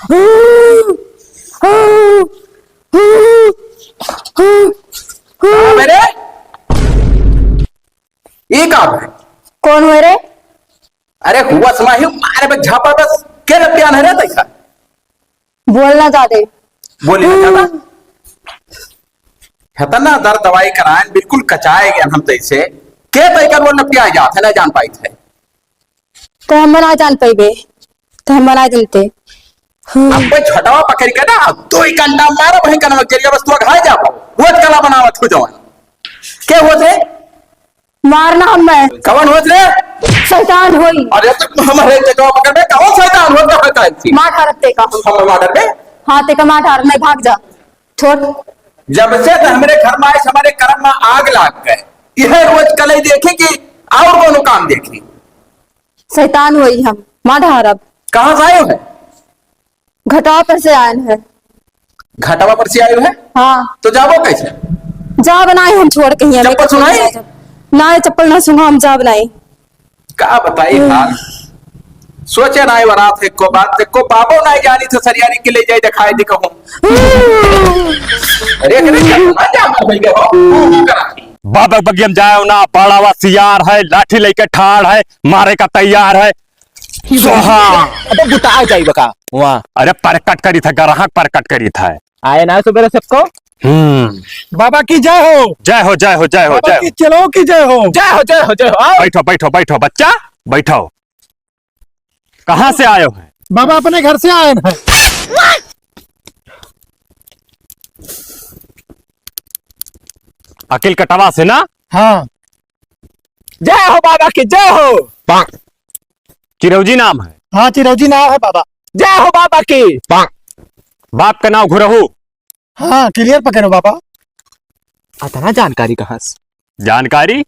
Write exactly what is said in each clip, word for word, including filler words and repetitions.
का बे रे? ई का बे? कौन हुए रे? अरे हुआ समा ही मारे बे झापा बस। के रे प्यान है रे तैसा? बोलना जादे। बोली ना ज्यादा। हेतना दर दवाई कराएन, बिल्कुल कचाए गए हम तैसे। के तैकर वो नपिया जात है, ना जान पाई थे। तो हम ना जान पाइबे, तो हम ना जानते। हम्म। अब कोई झटवा पकड़ के ना, दो ही कंडा मारा वहीं कनवा जरिया, बस तू अघाई जा पाओ। वो कला बनावत हो जवान। के होत है? मारना हम मैं। कवन होत रे? शैतान होई। अरे तो हमारे जगह पकड़ में कवन शैतान होत है, शैतान सी? मार हरत ते का हम। हम मार दे? हाँ, ते का मार हरत, नहीं भाग जा। छोड़। जब से तो हमारे घर में आए, हमारे कर्म में आग लाग गए। यह रोज कलई देखी कि और कोनो काम देखी। शैतान होई हम, मार हरब। कहाँ से आए हो? घटवा पर से आयन है। घटवा पर से आए हो? हाँ। तो जाबो कैसे? जाब नाई हम छोड़ के हियाँ चप्पल लेके सुनाई? चले जाब। नाई चप्पल ना सुना हम जाब नाई। का बताई हम्म। हाल? सोचे नाई वरात है को बात, को बाबो नाई जानी तो सरियारी के ले जाई दिखाई दी कहूँ। अरे, अरे, क्या समझ जा मत भइया हो? बाबा बगियम जाए ना, बड़ा वा सियार है, लाठी लेके ठाड़ है, मारे का तैयार है। स्वाहा। अबे बुता जाई बका। वाह। अरे परकट करी था, ग्राहक परकट करी था। आए ना सुबेरे सबको। हम्म। बाबा की जय हो। जय हो, जय हो, जय हो, बाबा जय की हो। चलो की जय हो। जय हो, जय हो, जय हो। आओ। बैठो, बैठो, बैठो बच्चा, बैठो। कहाँ से आए हो? बाबा अपने घर से आए हैं। अकिल कटवा से ना? हाँ। जय हो बाबा की, जय हो। चिरौजी नाम है। हाँ, चिरौजी नाम है बाबा। जय हो बाबा की। बाप का नाम घुरहू। हाँ, clear पकड़ो बाबा। अतना जानकारी कहाँ से? जानकारी?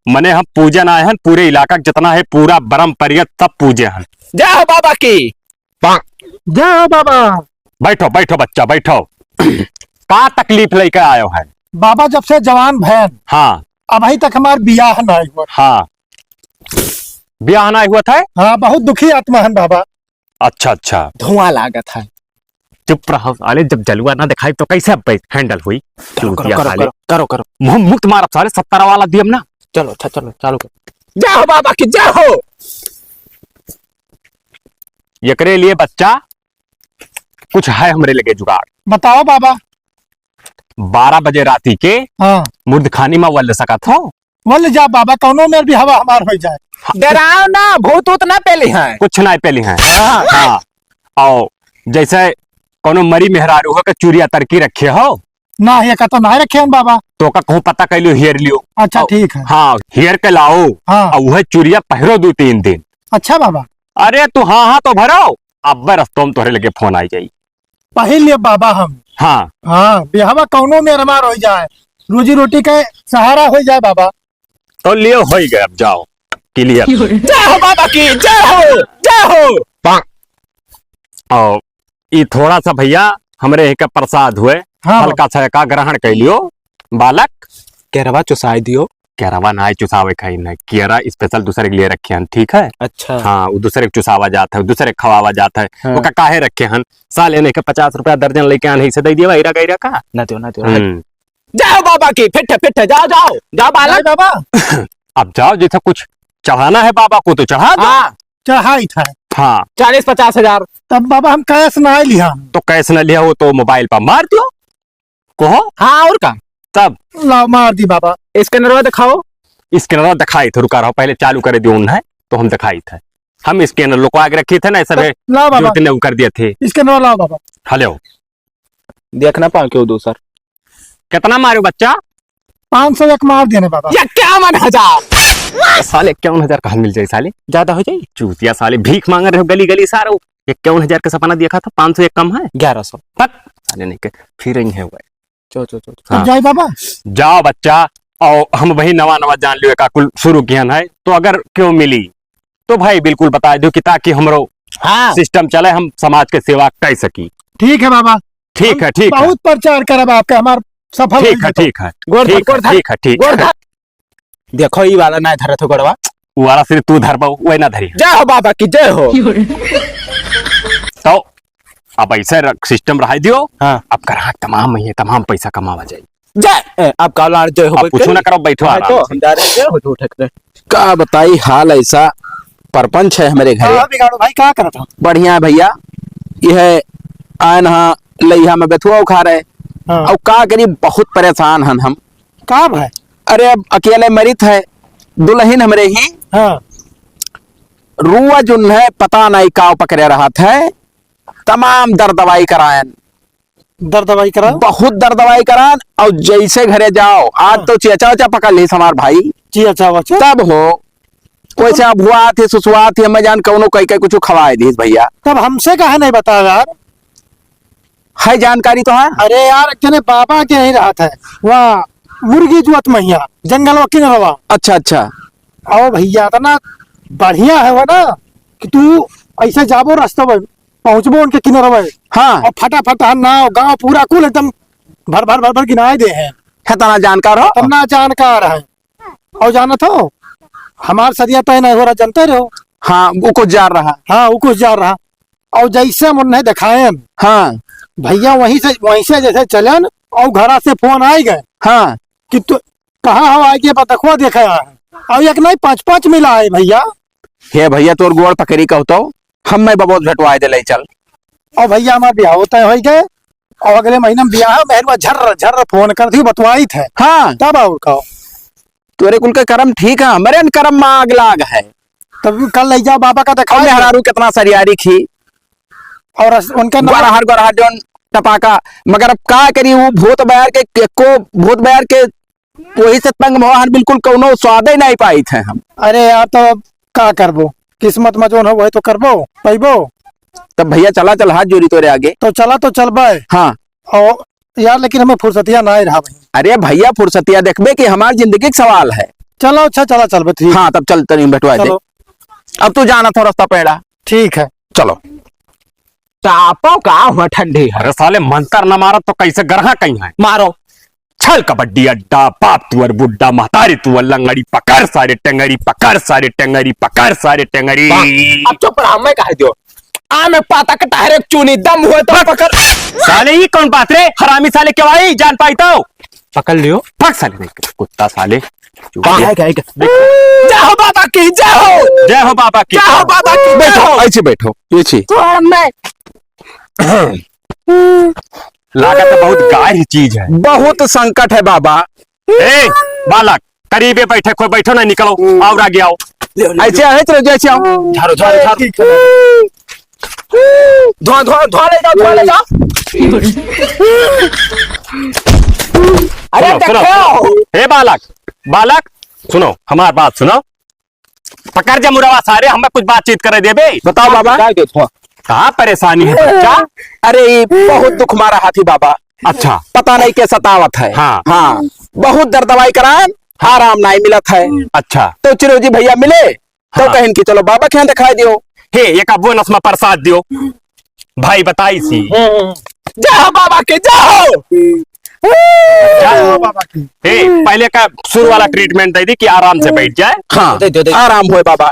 मने हम पूजन आए हैं, पूरे इलाका का जितना है, पूरा बरम परियत सब पूजे हैं। जय हो बाबा की। जय हो बाबा। बैठो, बैठो बच्चा, बैठो। का तकलीफ लेके आयो है? बाबा, जब से जवान भयन, हाँ। अबहीं तक हमार बियाह नाई हुआ। हाँ। बियाह नाई हुआ था? हाँ, बहुत दुखी आत्मा है बाबा। अच्छा, अच्छा। धुआं लागत है। चुप रहो साले, जब जलवा ना दिखाई तो कैसे अब handle हुई? करो, करो, चूतिया करो, साले। करो, करो, करो। मुंह मुक्त मारब साले, सत्तर वाला दियम ना। चलो, अच्छा, चलो, चालू करो। जय हो बाबा की, जय हो। एकरे लिए बच्चा कुछ है हमरे लगे जुगाड़। बताओ बाबा। बारह बजे राती के हाँ। मुर्दखानी में वल सकत हो। वल जा बाबा, कौनो मेर भी हवा हमार हो जाए। डराओ ना, भूत उत ना पेली हैं। कुछ ना पेली हैं। हाँ। हाँ। और जैसे कौनो मरी मेहरारू हो के चूड़िया तरकी रखे हो? ना, ये का तो ना रखे हैं बाबा। तो का कहूँ पता कर लियो, हेर लियो। अच्छा, और ठीक है। हाँ, हेर के लाओ। हाँ। और वह चूड़िया पहिरो दो तीन दिन। अच्छा बाबा। अरे तू हाँ हाँ तो भरो, अब रस्तों में तोहरे लगे फोन आई जाई। पहिर लिए बाबा हम। हाँ। हाँ, बियाहवा कौनो मेर हमार हो जाए, रोजी रोटी के सहारा हो जाए बाबा। तो लियो, हो ही गए, अब जाओ, clear। जय हो बाबा की, जय हो, जय हो। पाक। और ई थोड़ा सा भैया हमरे यहाँ का प्रसाद हुए, हाँ हल्का बाबा। सा का ग्रहण कर लियो बालक। केरवा चुसाई दियो। केरवा ना चुसावे खाई ना, केरा special दूसरे के लिए रखे हन, ठीक है? अच्छा। हाँ, वो दूसरे के चुसावा जात है, दूसरे के खवावा जात है। हाँ। ओका काहे रखे हन? साले ने के पचास रुपया दर्जन लेके आने से दे दिया, हीरा गैरा का। ना दियो, ना दियो। हम्म। जाओ बाबा की, फिट, फिट, जाओ, जाओ, जाओ बालक। जाओ बाबा। अब जाओ, जैसे कुछ चढ़ाना है बाबा को तो चढ़ा दो। हाँ। चढ़ाई था। हाँ। चालीस पचास हजार। तब बाबा हम cash ना लिया। तो cash ना लिया हो तो mobile पर मार दियो। कहो। हाँ, और का? तब? लाओ, मार दी बाबा। Scanner दिखाओ। Scanner दिखाई थे, रुका रहो, पहले चालू करे दियो उन्हें, तो हम दिखाई थे। हम scanner लुकवा के रखी थे ना, सब तो लाओ बाबा। जोतने वो कर दिए थे। Scanner लाओ बाबा। हेलो। देख ना पाओ क्यों दूसर। कितना मारो बच्चा? पाँच सौ एक मार देने बाबा। इक्यावन हजार। साले इक्यावन हजार कहाँ मिल जाए साले? ज्यादा हो जाए। चूतिया साले, भीख मांग रहे हो गली गली सारो। इक्यावन हजार का सपना देखा था, पाँच सौ एक कम है? ग्यारह सौ। पक, साले नहीं के, फिर ही है वो। चो, चो, चो, चो। हाँ। अब जाए बाबा? जाओ बच्चा, और हम वही नवा नवा जान लियो का कुल शुरू किहन है, तो अगर क्यों मिली, तो भाई बिल्कुल बता दो कि ताकि हमरो हाँ। System चले, हम समाज के सेवा कर सकी। ठीक है बाबा। ठीक है, ठीक है। बहुत प्रचार करब आपके, हमार सफल ठीक होई है, तो। ठीक है। गोड़ धर, ठीक है, गोड़ धर। ठीक है, ठीक गोड़ है। धर। देखो, ई वाला ना धरत हो गोड़वा। उ वाला सिर्फ तू धरबो, वही ना धरी। जय हो बाबा की, जय हो। तो अब ऐसे र-, system रहा दियो। हाँ। अब ग्राहक तमाम ही है, तमाम पैसा कमावा जाए। जय, ए, अब का लाड़ जय हो अब बोल कुछ के? ना करो, बैठो हाँ, आराम तो से। हम जा रहे हैं, जय हो, उठ, उठ, उठ। का बताई हाल ऐसा, परपंच है हमरे घरे। हाँ, बिगाड़ो भाई, का करत हो? बढ़िया है भैया, यह आयन हाँ लइहा में बेथुआ उखा रहे। हाँ। और का करी, बहुत परेशान हन हम। का भाई? अरे, अब अकेले मरित है, दुल्हन हमरे ही। हाँ। रुआ जुन है, पता नहीं काव पकड़े रहत है, तमाम दर दवाई करायन। दर दवाई कराओ। बहुत दर दवाई करायन, और जैसे घरे जाओ, आज हाँ। तो चेचा वेचा पकड़ ली हमार भाई। चेचा वेचा? तब हो, कोई से अभुआत है, सुसुआत है, मैं जान कौनो कई कई कुछ खवाए दीस भैया। तब हमसे काहे नहीं बताओ यार? है जानकारी तो है। अरे यार, एक जने बाबा के नहीं रहत है, वहाँ मुर्गी जुअत महिया, जंगलवा किनरवा। अच्छा, अच्छा। और भैया इतना बढ़िया है वो ना कि तू ऐसे जाबो रास्ता में पहुँचबो उनके किनरवा। हाँ। और फटाफट हर नाव, गाँव पूरा कुल एकदम भर भर भर भर गिनाए दे हैं। है तना जानकार हो। इतना जानकार है। और जानत हो, हमार सदिया तय नहीं हो रहा, जानते रहो। हाँ, वो कुछ जा रहा। हाँ, वो कुछ जा रहा। और जैसे हम उन्हें दिखाएन, हाँ। भैया वहीं से, वहीं से जैसे चलन और घरा से फोन आए गए हाँ। कि तू कहाँ हो, आए के बतखुआ देखे आए। और एक नहीं, पाँच पाँच मिला है भैया। हे भैया, तोर गोड़ पकड़ी कहतो, हम मैं बबोध भेटवाए दे ले चल। और भैया, हमार बियाह तय हो गए, और अगले महीना में बियाह है, मेहरुआ झर्र झर्र फोन कर दी, बतवाई थे। हाँ। तब और का? तोरे कुल के करम ठीक है, हमरे न करम में आग लाग है। तब कल ले जाओ बाबा का दिखा और दो। मेहरारू कितना सरियारी खी। और अस-, उनका नाम गोरहर, गोरहर जौन टपाका। मगर अब का करी, वो भूत बयार के, एको भूत बयार के वही से तंग मोहन बिल्कुल कौनो स्वादे नहीं पाई थे हम। अरे यार, तो अब का करबो, किस्मत में जौन हो वही तो करबो, पैबो। तब भैया चला चल, हाथ जोड़ी तोरे आगे। तो चला तो चलबे। हाँ। और यार, लेकिन हमें फुर्सतिया ना रहा भाई। अरे भैया, फुर्सतिया देखबे कि हमार जिंदगी के सवाल है। चलो अच्छा, चला चलबे, ठीक। हाँ, तब चल तनी बैठवा दे। चलो। अब तू जाना था रास्ता पैड़ा। ठीक है। चलो। चापो का हुआ ठंडी है। अरे साले, मंतर न मारत तो कैसे गरहा कहीं है? मारो। छल कबड्डी अड्डा, बाप तुअर बुड्ढा, महतारी तुअर लंगड़ी, पकड़ सारे टंगरी, पकड़ सारे टंगरी, पकड़ सारे टंगरी। वाह, अब चुप रहा, मैं कह दियो। आ मैं पाता के टहरे चुनी, दम हुए तो पकड़। साले, ये कौन बात रे? हरामी साले, क्यों आई? जान पाई तो? पकड़ लियो। पक साले, नहीं, कुत्ता साले। वाह। जय हो बाबा की, जय हो। जय हो बाबा की। जय हो बाबा की, जय बैठो, हो। ऐसे बैठो, ये छी। तो मैं लागत है बहुत गाढ़ी चीज है। बहुत संकट है बाबा। ए, बालक, करीबे बैठे, कोई बैठो ना, निकलो, आओ, आगे आओ। ले, ले, ऐसे ले। आओ, ऐसे रहो, ऐसे आओ। झाड़ो, झाड़ो, झाड़ो। धो, धो, धो ले जाओ, धो ले जाओ। अरे, सुनो, सुनो, देखो। सुनो। हे बालक, बालक, सुनो, हमार बात सुनो। पकड़ जा मुरवा सारे, हमें कुछ बातचीत करे देबे। बताओ बाबा। का देत हो? का परेशानी है बच्चा? अरे, ई बहुत दुख मारा हाथी बाबा। अच्छा। पता नहीं के सतावत है। हाँ। हाँ, बहुत दर दवाई कराएन, आराम नहीं मिलत है। अच्छा। तो चिरंजीव भैया मिले, तो हाँ। कहेन कि चलो बाबा के यहाँ दिखाई दियो। हे, एक अब वो नस्मा प्रसाद दियो। भाई बताई सी। जय हो बाबा के, जय हो। जय हो बाबा के। ए, पहले का सुर वाला treatment दे दी कि आराम से बैठ जाए। हाँ, दे, दे, दे। आराम होए बाबा।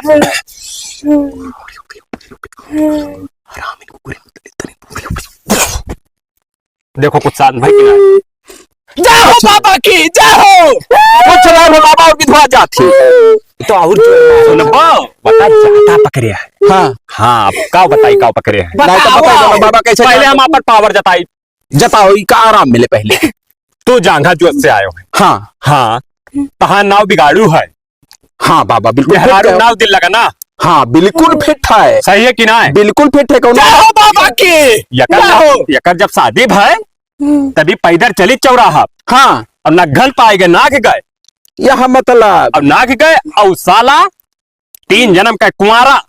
देखो कुछ शांत भाई कि ना। जय हो बाबा की, जय हो। कुछ ना हो बाबा, और विधवा जात ही। तो और जो सुन बा, बता ज्यादा पकड़े है। हाँ। हाँ, अब का बताई, का पकड़े है? बताओ। नहीं तो बताओ बाबा, कैसे पहले जाता हम है? आपन power जताई। जताओ, ई का आराम मिले पहले। तू जांघा जोत से आयो है। हाँ। हाँ। तहार नाव बिगाड़ू है। हाँ बाबा, बिल्कुल मेहरारू fit है। नाव दिल लगा ना। हाँ, बिल्कुल fit है। सही है कि ना? बिल्कुल fit है, कौन? जय हो बाबा की। यकर जय हो। यकर जब शादी भय, हम्म। तभी पैदल चली चौराहा। हाँ। और ना घल पाएगा, नाक गए। यह मतलब। और नाक गए, और साला तीन जन्म का कुंवारा।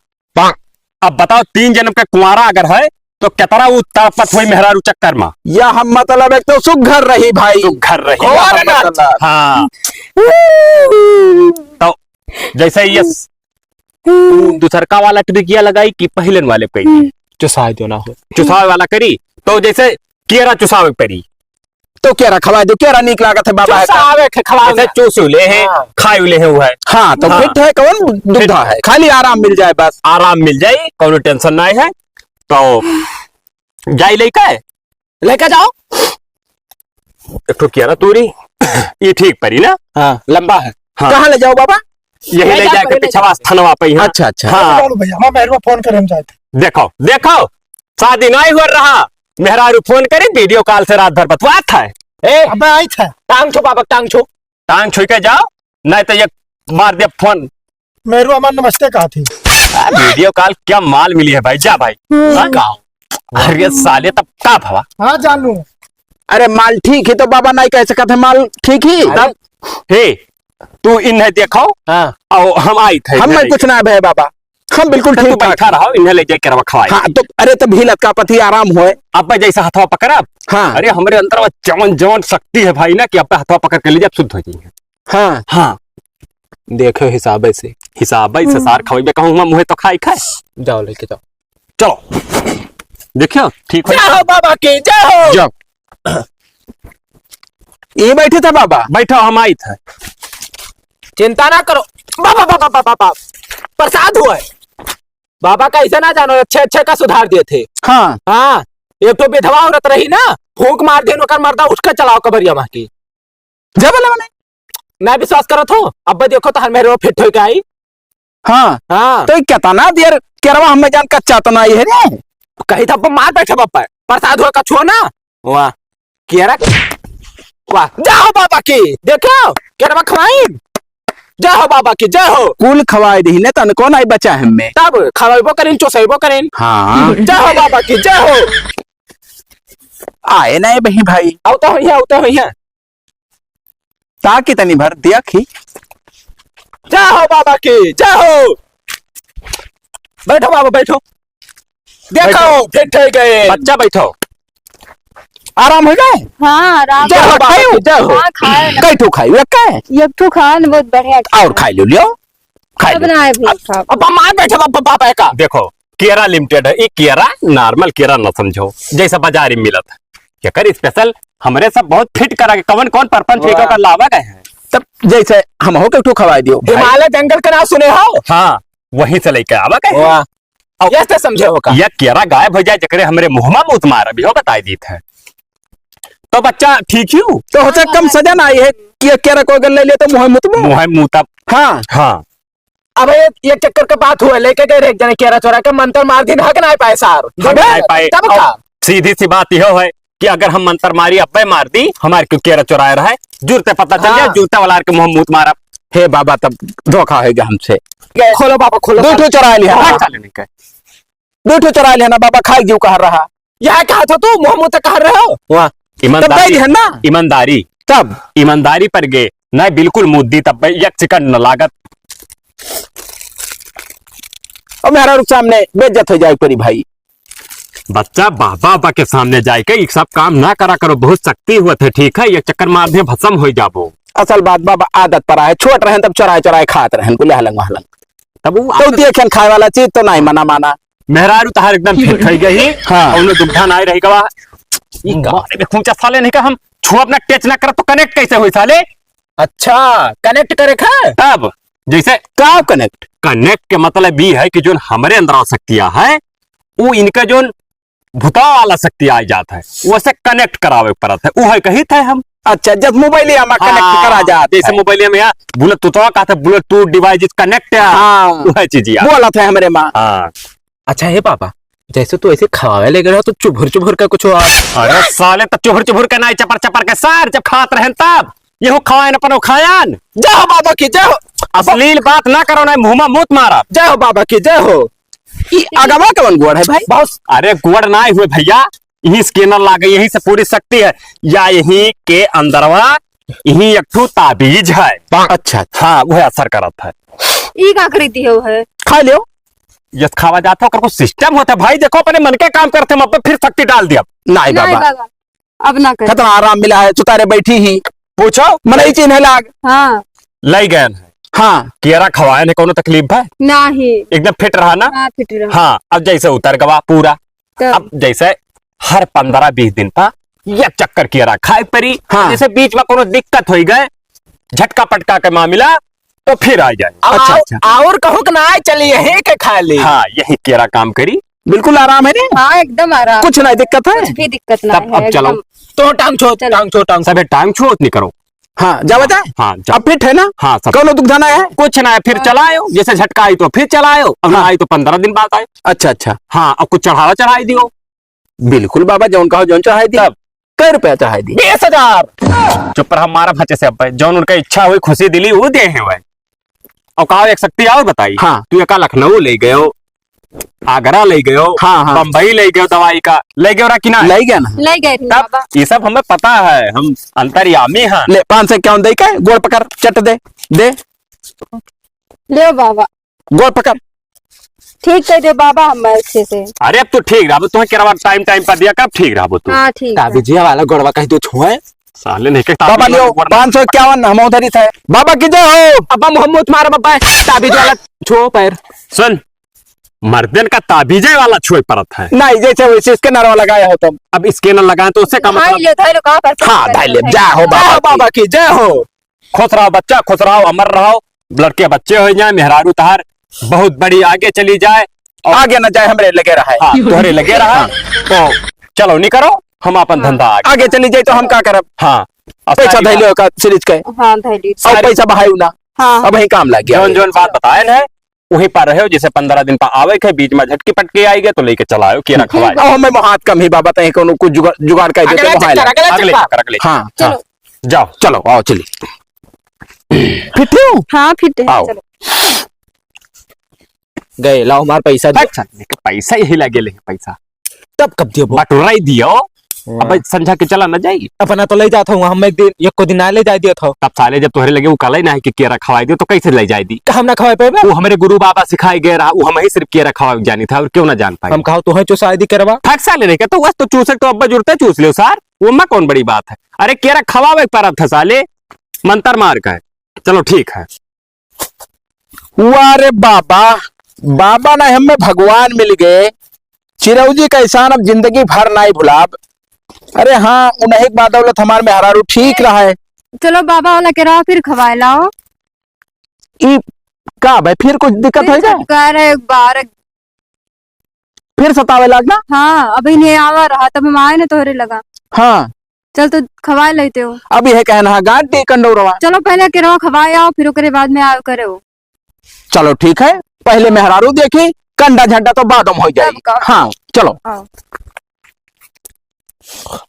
अब बताओ, तीन जन्म का कुंवारा अगर है, तो कितना उ तड़पत होई मेहरारू चक्कर में। या हम मतलब एक तो सुघर रही भाई। सुघर रही। और यह ना। मतलब। हाँ। तो जैसे ये स-, उ दूसरका वाला ट्रिकिया लगाई कि पहिलन वाले पे करी? चुसाए जो ना हो। चुसाए वाला करी, तो जैसे केरा चुसावे परी। तो केरा खवाए दो, केरा नीक लागत है बाबा है। चुसावे के खवाए जैसे ना। चूसू ले है, हाँ। खायु ले है वो है। हाँ, तो हाँ। Fit है, कौन दुविधा है? खाली आराम मिल जाए बस। आराम मिल जाए, कौनो tension नहीं है। तो जाई लेके? लेके जाओ। एक ठो केरा तूरी, ई ठीक परी ना? हाँ, लंबा है। हाँ। कहाँ ले जाओ बाबा? यही ले ले जाए जाके पहले पिछवा स्थानवा पे यहाँ। अच्छा, अच्छा। हाँ। चलो भैया, हम मेहरुआ फोन करे, हम जाते। देखो, देखो, शादी नहीं हो रहा, मेहरारू फोन करे, video call से रात भर बतवात है। ए, अबे आई था। टांग छो बाबा, टांग छो। टांग छुई के जाओ, नहीं तो ये मार दे फोन। मेहरुआ हमार नमस्ते कहा थी। आ, video call क्या माल मिली है भाई, जा भाई। हम्म। हाँ? अरे साले, तब का भवा? हाँ, जानू। अरे, माल ठीक ही तो बाबा नहीं कह सकत है, माल ठीक ही। अरे, तब, हे, तू इन्हें देखो, हाँ। और हम आई थे हम इधर ही। कुछ ना भय बाबा, हम बिल्कुल तो तू ठीक ठाक बैठा हैं। रहो, इन्हें ले जाके रखवाई। हाँ, तो अरे, तब हिलत का पति आराम होए। अब जैसा हथवा पकड़ब, हाँ। अरे, हमरे अंदर वो जवन, जवन शक्ति है भाई ना, कि अब हथवा पकड़ के ले जाब, शुद्ध हो जाएंगे। हाँ। हाँ। देखो हिसाबे से। हिसाबे से हम्म। सार खवाई में कहूँ, मुँहे तो खाई खाए। जाओ, लेके जाओ। चलो। देखियो, ठीक हो। जय हो बाबा की, जय हो। जाओ। ये बैठे था बाबा। बैठो, हम आई था। चिंता ना करो। बाबा, बाबा, बाबा, बाबा। प्रसाद हुआ है। बाबा कैसे ना जानो, अच्छे, अच्छे का सुधार दिए थे। हाँ। हाँ। एक तो विधवा औरत रही ना, फूंक मार देन, ओकर मर्दा उठ के चलाओ कबरिया माँ की। जब बोला मैंने। ना विश्वास करत हो, अब देखो तो हर मेरे फिट होके आई। हाँ। हाँ। तो ये कितना देर केरवा हमें जान कच्चा तो नहीं है रे। कही था, अब मार बैठे बापा, प्रसाद हुआ का छुआ ना। वाह, केरा, वाह, जय हो बाबा की। देखो, केरवा खवाइन। जय हो बाबा की, जय हो। कुल खवाई दी ने, तन कौन आई बचा हमें? तब खवाइबो करें, चोसैबो करें। हाँ। जय हो बाबा की, जय हो। आए नहीं बही भाई। आओ तो होइया, आओ तो होइया। ताकि तनी भर दिया खी। जय हो बाबा की, जय हो। बैठो बाबा, बैठो। देखो, बैठो। फिट हो गए। बच्चा बैठो। आराम हो गए? हाँ, आराम। जय हो बाबा की, जय हो। हाँ, खाए ना। कई ठो खाई, एक का है? एक ठो खाए ना, बहुत बढ़िया। और खाई लो, लियो। खाई अब लो। ना है भी अब, खाओ। अब हम आ बैठे बाबा, बाबा का। देखो, केरा लिमिटेड है, ये केरा normal केरा ना समझो, जैसा बाजार में मिलत है। एकर special हमरे सब बहुत फिट करा के, कवन कौन परपंच वाह। लेके ओकर लावा गए हैं। तब जैसे हम हो के उठो खवाई दियो भाई। हिमालय जंगल का नाम सुने हो? हाँ, वहीं से लेके आवा गए हैं। वाह। अब ये तो समझे हो का? ये केरा गायब हो जाए, जकरे हमरे मुँह में मूत मार, अभी हो बताई दीत है। तो बच्चा ठीक ही हूँ। तो हो सकता कम सजा ना आई है कि ये केरा को अगर ले ले तो मुँह में मूत में। मुँह में मूत अब। हाँ। हाँ। अब ये, ये चक्कर के बात हुआ, लेके गए रहे एक जने केरा चोरा के, मंतर मार दिन हक ना पाए सार। हक ना पाए। तब और का? सीधी सी बात यह है कि अगर हम मंतर मारी अब्बे मार दी, हमारे क्यों केरा चोराए रहा है, जुरते पता चल जाए, हाँ। जुरते वाला के मुँह मूत मारा। हे बाबा, तब धोखा हो गया हमसे। ये खोलो बाबा, खोलो। दो ठो चोरा लिया। हाँ, चले नहीं कहे। दो ठो चोरा लिया ना बाबा, खाई जीव कहा रहा। यह कहा था तू, मुँह मूत कहा रहे हो? वाह। ईमानदारी। तब दे दिहन ना। ईमानदारी। तब? ईमानदारी पर गे। नहीं, बिल्कुल मुद्दी तब भाई, एक सेकंड न लागत। और मेहरारू के सामने बेइज्जत हो जाए परी भाई। बच्चा, बाबा, बाबा के सामने जाए के ई सब काम ना करा करो, बहुत शक्ति हुआ थे, ठीक है? एक चक्कर मार दे, भसम हो जाबो। असल बात बाबा, आदत परा है, छोट रहन तब चोराए चोराए खात रहन, कुल हलंग महलंग। तब वो तो आदत देखन खाए वाला चीज तो नहीं मना माना। मेहरारू तहार एकदम फिट हो गई। हाँ। कौनो दुविधा ना रही गवा। ई का? अरे बे, खूंचा साले नहीं का, हम छुआ अपना टच ना करत तो कनेक्ट कैसे होई साले? अच्छा, कनेक्ट करे खा? तब जैसे का कनेक्ट? कनेक्ट के मतलब ई है कि जोन हमरे अंदर आ शक्तिया है, वो इनका जोन भुतावा वाला शक्ति आ जात है, वैसे कनेक्ट करावे के पड़त है, वो है कही थे हम। अच्छा, जब मोबाइल में कनेक्ट हाँ, करा जात जैसे है। मोबाइल में यहाँ ब्लूटूथ कहते, Bluetooth device is connect, हाँ। वह चीज यार। बोलत है हमरे माँ। हाँ। अच्छा हे बाबा, जैसे तू ऐसे खवावे ले गए हो तो चुभुर चुभुर का कुछ हुआ? अरे साले, तो चुभुर चुभुर के ना, चपर चपर के सार, जब खात रहन तब। ये हो खवायन, अपन हो खायन। जय हो बाबा की, जय हो। अश्लील बात ना करो, ना मुँह में मूत मारा। जय हो बाबा की, जय हो। ई अगवा कवन गोड़ है भाई? बहुत। अरे गोड़ ना हुए भैया, यही स्कैनर लागे, यही से पूरी शक्ति है। या यही के अंदरवा, यही एक ठो ताबीज है। अच्छा, अच्छा। हाँ, वह असर करत है। ई का करीती हो है? खा लियो। यस, खावा जात है, ओकर कुछ सिस्टम होता है भाई। देखो, अपने मन के काम करते हैं, हम अब फिर शक्ति डाल दिया। नहीं नहीं बाबा। बाबा, अब ना कर। कितना आराम मिला है, चुतारे बैठी ही। पूछो। मनई चिन्हे लाग। हाँ। लई गयन है। हाँ। केरा खवायन है, कोनो तकलीफ है? नहीं। एकदम फिट रहा ना? हाँ, फिट रहा। हाँ, अब जैसे उतर गवा पूरा। तब? अब जैसे हर पन्द्रह बीस दिन पर एक चक्कर केरा खाए परी, हाँ। जैसे बीच में कोनो दिक्कत होई गए, झटका पटका के मामला, तो फिर आ जाए। अच्छा, और, अच्छा। और कहूँ के ना आए, चलिए यहीं के खा ले। हाँ, यही केरा काम करी। बिल्कुल आराम है नी? हाँ, एकदम आराम। कुछ नहीं दिक्कत है? कुछ भी दिक्कत ना तब है, अब चलो। एकदम। तो टांग छो, चलो। टांग छो, टांग छो। सबे टांग छो, उतनी करो। हाँ, जावा जा? हाँ, जाओ। अब फिट है ना? हाँ, सब। कौनो दुख धना है? कुछ ना है, फिर हाँ। चलायो, जैसे झटका आई तो फिर चलायो, अब ना हाँ। आई तो पन्द्रह दिन बाद आयो। अच्छा, अच्छा। हाँ, अब कुछ चढ़ावा चढ़ाई दियो। बिल्कुल बाबा, जौन कहो जौन चढ़ाई दियो। तब? कै रुपया चढ़ाई दियो? बीस हजार। चुप रहा, मारा भचे से अब, जौन उनका इच्छा हुई, खुशी दिली, वो दे हैं भाई। और कहा एक शक्ति और बताई। हाँ। तू एका लखनऊ ले गयो, आगरा ले गयो, हाँ, हाँ। बम्बई ले गयो दवाई का, ले गयो रहा कि ना? ले गया ना। ले गए थे तब बाबा। ये सब हमें पता है, हम अंतर्यामी हैं। ले, पाँच सौ इक्यावन दे के, गोड़ पकड़, चट दे, दे। ले बाबा। गोड़ पकड़। ठीक कर दे बाबा, हम अच्छे से। अरे अब तू ठीक रहबो, तुम्हें केरवा टाइम टाइम पर दिया, कब ठीक रहबो तू? हाँ, ठीक है। ताबीजिया वाला गोड़वा कह दो छुए। साले नहीं के बाबा ताबीज लियो, वाला गोड़ पाँच सौ इक्यावन हम उधर ही थे। बाबा की जय हो। अब्बा मोहम्मद मारा बाबा, ताबीज वाला छुओ पैर। सुन, मर्दन का ताबीजे वाला छुए परत है। नहीं, जैसे वैसे स्कैनर वाला लगाया हो तुम। अब स्कैनर लगाए तो उससे का धाई मतलब? ले, धाई ले, कहाँ पर हाँ, धाई ले, जय हो बाबा जय हो की। बाबा की, जय हो। खुश रहो बच्चा, खुश रहो, अमर रहो, लड़के बच्चे हो जाए, मेहरारू तहार बहुत बड़ी आगे चली जाए और आगे न जाए, हमरे लगे रहे। हाँ, तोहरे लगे रहा। हाँ। तो चलो, नहीं करो, हम अपन हाँ। धंधा आगे। आगे चली जाए तो हम का करब? हाँ। और पैसा सारी धैले बात का सीरीज के। हाँ, धैले। और सारी पैसा बहायु ना। हाँ। अब वही काम लग गया। जौन, जौन बात बताए ना, वहीं पर रहे हो, जैसे पन्द्रह दिन पर आवे के, बीच में झटकी पटकी आई गए, तो लेके चला आयो, केरा खवाए। अब हमें हाथ कम ही बाबा, तहीं कोनो कुछ जुगाड़, जुगाड़ कर देते अगला हैं, चक्कर, अगला अगले चक्कर। चक्कर, अगले। हाँ, चलो। हाँ। जाओ। चलो, आओ, चलिए। फिट हो? हाँ, फिट है, आओ। चलो। गए, लाओ हमार पैसा दे। अच्छा, पैसा यही लगे ले, पैसा। तब कब दियो? बटुराई दियो। वाह। अब संझा के चला न जाई। अपना तो ले जात हूँ, हम एक दिन, एक को दिन ना ले जाए दियो था। तब साले जब तोहरे लगे वो कलई ना है कि केरा खवाई दियो, तो कैसे ले जाए दी? तो हम ना खवाए पाएबे? वो हमरे गुरु बाबा सिखाए गए रहा, वो हम ही सिर्फ केरा खवाए जानी था, और क्यों ना जान पाए? हम कहा, तोहे चुसाए दी केरवा। फक साले नहीं कहता, वह तो चूसे तो अब्बा जुड़ते चूस लियो सार, वो में कौन बड़ी बात है? अरे केरा खवावे पर था साले, मंतर मार का है। चलो ठीक है। वाह रे बाबा, बाबा ना हमें भगवान मिल गए। चिरौजी का एहसान अब जिंदगी भर नाई भुलाब। अरे हाँ, उन्हीं के बाद दौलत हमार मेहरारू ठीक रहा है। चलो बाबा वाला केरा फिर खवाए लाओ। ई का भाई, फिर कुछ दिक्कत फिर है का? झटका रहे एक बार। फिर सतावे लाग ना? हाँ, अभी नहीं आवा रहा, तब हम आए ना तोहरे लगा। हाँ। चल तो खवाए लेते हो। अब यह कहना है, गांठ दे कंडौरवा। चलो पहले केरवा खवाए आओ, फिर ओकरे बाद में आओ करे हो। चलो ठीक है, पहले मेहरारू देखी, कंडा झंडा तो बाद में हो जाए। तब का? हाँ, चलो। आओ।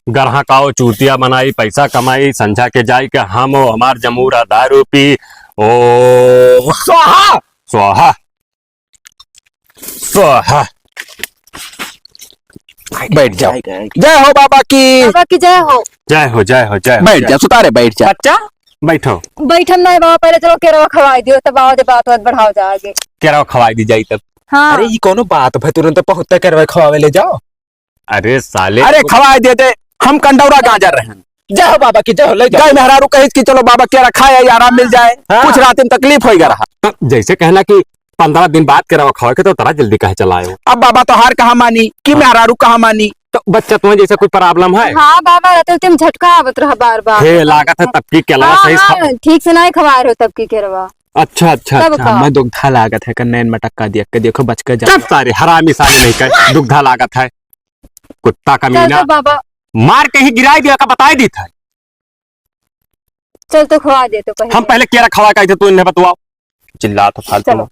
गरहा काओ चूतिया बनाई, पैसा कमाई, संझा के जाई के हम ओ हमार जमूरा दारू पी। ओ स्वाहा, स्वाहा, स्वाहा। बैठ जाओ। जय हो बाबा की। बाबा की जय हो। जय हो, जय हो, जय हो, बैठ जय जा, हो। सुतारे बैठ जा। बच्चा, बैठो। बैठम नहीं बाबा, पहले चलो केरवा खवाई दियो, तब आओ दे बात, बात बढ़ाओ जा आगे। केरवा खवाई दी जाई तब। हाँ। अरे, ई कोनो बात भाई, तुरंत पहुँचते केरवा खवावे ले जाओ। अरे साले, अरे तो खवाए दे दे, हम कंडौरा गांजा रहन। जय हो बाबा की, जय हो, ले जाओ। गाय मेहरारू कहिस कि चलो बाबा केरा खाए, आराम मिल जाए। हाँ। कुछ रात में तकलीफ होइगा रहा। तो जैसे कहना कि पन्द्रह दिन बाद केरवा खवाए के, तो तरा जल्दी कहे चला आयो। अब बाबा तोहार कहाँ मानी कि हाँ। मेहरारू कहाँ मानी? तो बच्चा, तुम्हें जैसे कोई problem है? हाँ बाबा, रहते तुम झटका आवत रहा बार बार। हे, लागत है तब की केरवा हाँ, सही हाँ, खा- ठीक से नहीं खवाए रहो तब की केरवा। अच्छा, अच्छा, तब अच्छा। का? मैं दुग्धा लागत है, कन्नैन मटक्का दिया के देखो, बच के जाओ। चुप सारे, हरामी सारे नहीं कहे, दुग्धा लागत है। कुत्ता चल कमीना। तो बाबा। मार के ही गिराई दिया का बताई दी था। चल तो खवा दे तो पहले। हम पहले केरा खवा का थे, तू इन्हें बतवाओ। चिल्ला तो फालतू चलो। में।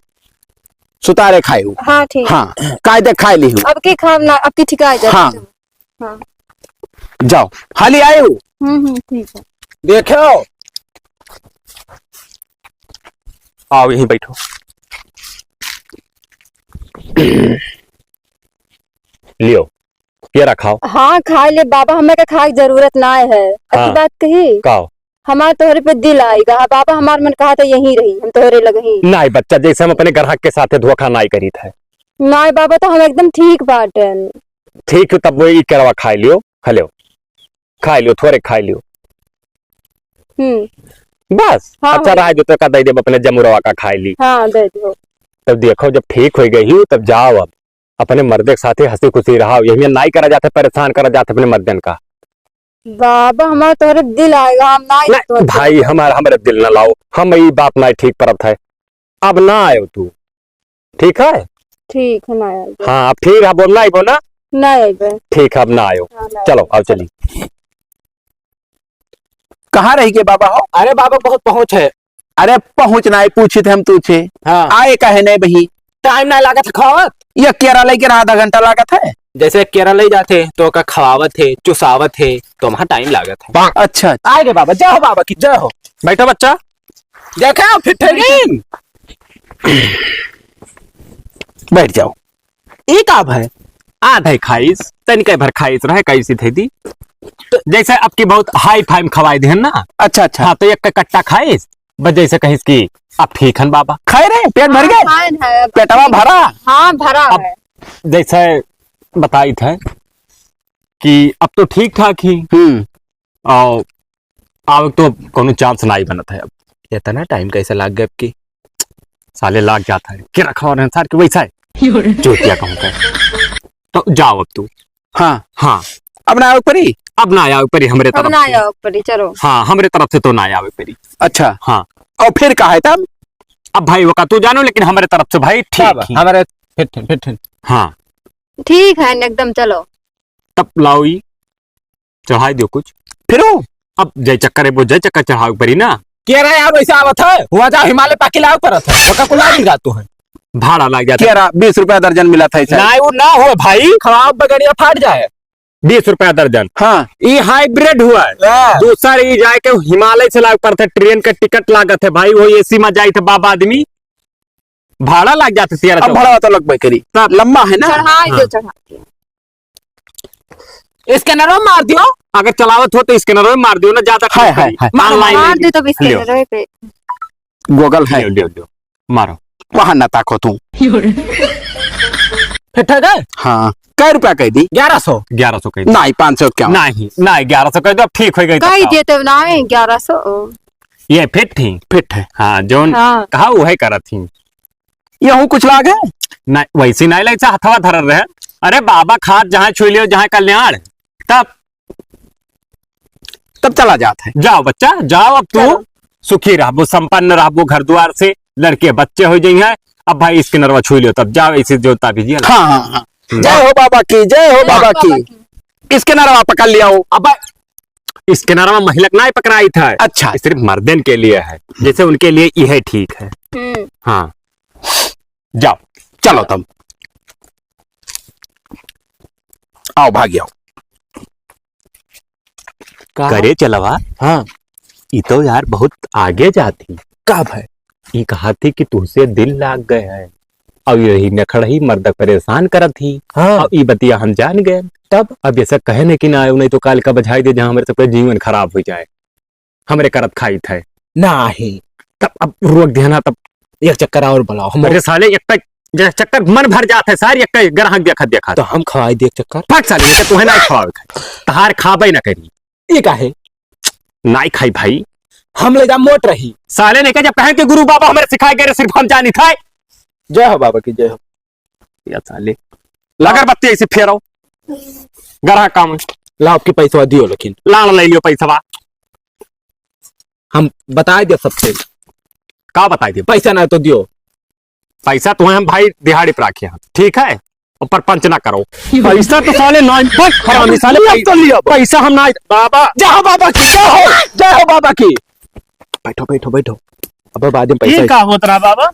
सुतारे खाए हूँ। हाँ, ठीक। हाँ, कायदे खाए ली हूँ। अब की खाम ना, अब की ठिकाए जाए हाँ। तुम। हाँ। जाओ, हाली आए हूँ। हम्म, हम्म, ठीक है। देखो। आओ, यहीं बैठो। लियो, ये रखाओ। हाँ, खाए ले बाबा, हमें का खाए के जरूरत ना है। अच्छी हाँ। बात कही। का? हमार तोहरे पे दिल आएगा। हाँ बाबा, हमार मन कहा था यहीं रही, हम तोहरे लग ही। नहीं बच्चा, जैसे हम अपने ग्राहक के साथ धोखा नहीं करी था। नहीं बाबा, तो हम एकदम ठीक बाटन। ठीक हो, तब वो ई केरवा खाए लियो, हेलो, खाए लियो, थोड़े खाए लियो। हम्म। बस, हाँ, अच्छा हाँ। रहा जो तो का दे देब, अपने जमुरवा का खाए ली। हाँ, दे दो। तब देखो, जब ठीक हो गई हो, तब जाओ अब। अपने मर्दे के साथे हंसी खुशी रहो। यही नाई करा जात है, परेशान करा जात है अपने मर्दन का। बाबा, हमार तोहरे दिल आएगा, हम ना नहीं, तोहरे भाई, हमार, हमरे दिल ना लाओ, हम ई बात ना ठीक परत है। अब ना आयो तू, ठीक है? ठीक है, ना आइबे। हाँ, अब ठीक है, अब ना आइबो ना? ना आइबे। ठीक है, अब ना आयो। हाँ, ना चलो, आइबे। अब चली। कहाँ रह गए बाबा हो? अरे बाबा, बहुत पहुँच है। अरे पहुँच ना आए, पूछित हम तुझे। हाँ। आए काहे नहीं बही? टाइम ना लागत है खावत। ये केरा लेके रहा, आधा घंटा लागत है। जैसे केरा ले जाते तो ओका खवावत है, चुसावत है, तो वहाँ टाइम लागत है। अच्छा। आए रे बाबा, जय हो बाबा की, जय हो। बैठो बच्चा। देखा फिर ठहरी। बैठ जाओ। ई का भाई? आधे खाइस, तनिके भर खाइस रहे, कैसी थे दी। तो जैसे आपकी बहुत हाई फाई खवाई देहन ना। अच्छा, अच्छा। हाँ, तो एक कट्टा खाइस, बस जैसे कहिस कि अब ठीक हन बाबा। खाए रे, पेट भर हाँ, गए? खाए हैं, अब पेटवा भरा? हाँ, भरा अब है। जैसे बताई थे कि अब तो ठीक ठाक ही। हम्म। और अब तो कोनो चांस ना ही बनत है। अब इतना टाइम कैसे लाग गए कि साले लाग जाता है। के रखा और सार के वैसा है। चूतिया कहूँ का। तो जाओ अब तू। हाँ। हाँ। अब ना आवे परी? अब ना आवे परी हमरे अब तरफ ना से। आवे परी, चलो। हाँ, हमरे तरफ से तो ना आवे परी। अच्छा। हाँ। और फिर का है तब? अब भाई वो का तू जानो, लेकिन हमरे तरफ से भाई ठीक तब ही। हमरे फिट, फिट, फिट। हाँ। ठीक है, एकदम चलो। तब लाओ ई, चढ़ाई दियो कुछ। फिर वो? अब जय चक्कर है, वो जय चक्कर चढ़ावे परी ना। के रहा यार, वैसे आवत है, हुआ जा हिमालय पाकी लाग परत है, ओका कुल लाग जातो है। भाड़ा लाग जाता है। केरा बीस रुपया दर्जन मिला था ऐसा। ना, वो ना हो भाई, खराब बगड़िया फाट जाए। बीस रुपया दर्जन। हाँ। ई हाइब्रिड हुआ है। हाँ। दूसर ई जाए के हिमालय से लाग परत है, ट्रेन का टिकट लागत है भाई, वो एसी में जाई थे बाबा आदमी, भाड़ा लाग जाते तेरह अब चौदह। भाड़ा तो लगबे करी। तब लंबा है ना? चढ़ाई दो, हाँ। चढ़ाई दो। स्कैनरो मार दियो। अगर चलावत हो तो स्कैनरो मार दियो ना, ज्यादा हाय, हाय, हाय। मार, online मार ले दे तो भी लियो। स्कैनरो पे। Google है। लियो, लियो, लियो। मारो। वहाँ ना ताको तू। फिट है गए? हाँ। कै रुपया कह दी? ग्यारह सौ। ग्यारह सौ कह दी। नहीं, पाँच सौ क्या? नहीं, नहीं, ग्यारह सौ कह दो, अब ठीक हो गई तब कह का। देते नहीं, ग्यारह सौ। ये फिट थी? फिट है। हाँ, जौन हाँ। कहा वही करत थी। यहू कुछ लागे? नहीं, वैसे नहीं लागे, हथवा धरल रहे। अरे बाबा खात जहाँ छुई लियो, जहाँ कल्याण, तब तब चला जात है। जाओ बच्चा, जाओ अब तू चलो। सुखी रहबो, संपन्न रहबो, घर द्वार से लड़के बच्चे हो जाई हैं। अब भाई स्कैनरवा छुई लियो, तब जाओ ऐसे जो ताबीज ये हाँ, हाँ, हाँ। हम्म। जय हो बाबा की, जय हो जय बाबा बाबा की। की। स्कैनरवा पकड़ लिया हो। अब स्कैनरवा महिला के नाई पकड़ाई था। अच्छा। ये सिर्फ मर्दन के लिए है, जैसे उनके लिए यह ठीक है। हम्म। हाँ, जाओ। चलो तुम आओ, भाग आओ। का? करे चलवा। हाँ। ई तो यार बहुत आगे जाती। का भाई? ई कहा थी कि तुझसे दिल लाग गए हैं, अब यही नखड़ही मर्द परेशान करत ही। हाँ। अब ई बतिया हम जान गए। तब? अब ऐसा कहे नहीं कि ना आयो, नहीं तो काल का बजाई दे जहाँ हमारे सबका जीवन खराब हो जाए। हमरे करत खाइत है। नाही। तब अब रोक देना, तब एक चक्कर और बुलाओ हम। अरे साले, एक तक, जे चक्कर मन भर जात है सार, एक ग्राहक देखत देखत। तो हम खवाई दे एक चक्कर। फट साले, ये तो है ना खवावे खाए। तहार खाबे ना करी। ये का है? नाई खाई भाई। हम ले जा मोट रही। साले ने कहा, जब कहे कि गुरु बाबा हमारे सिखाए गए, सिर्फ हम जानी था। जय हो बाबा की, जय हो। या साले। ला। अगरबत्ती ऐसे फेरो। ग्राहक काम। ला, आपके पैसवा दियो, लेकिन। लान ले लियो पैसवा। हम बताए दियो सबसे। का बताए दियो? पैसा ना तो दियो। पैसा तो हम भाई दिहाड़ी पर रखे हैं, ठीक है? ऊपर पंच ना करो। पैसा तो साले ना, बस हरामी साले, लिया तो लिया। पैसा हम ना, बाबा। जय हो बाबा की, जय हो, जय हो बाबा की। बैठो, बैठो, बैठो। अब बाद में पैसा ये का होत रहा बाबा?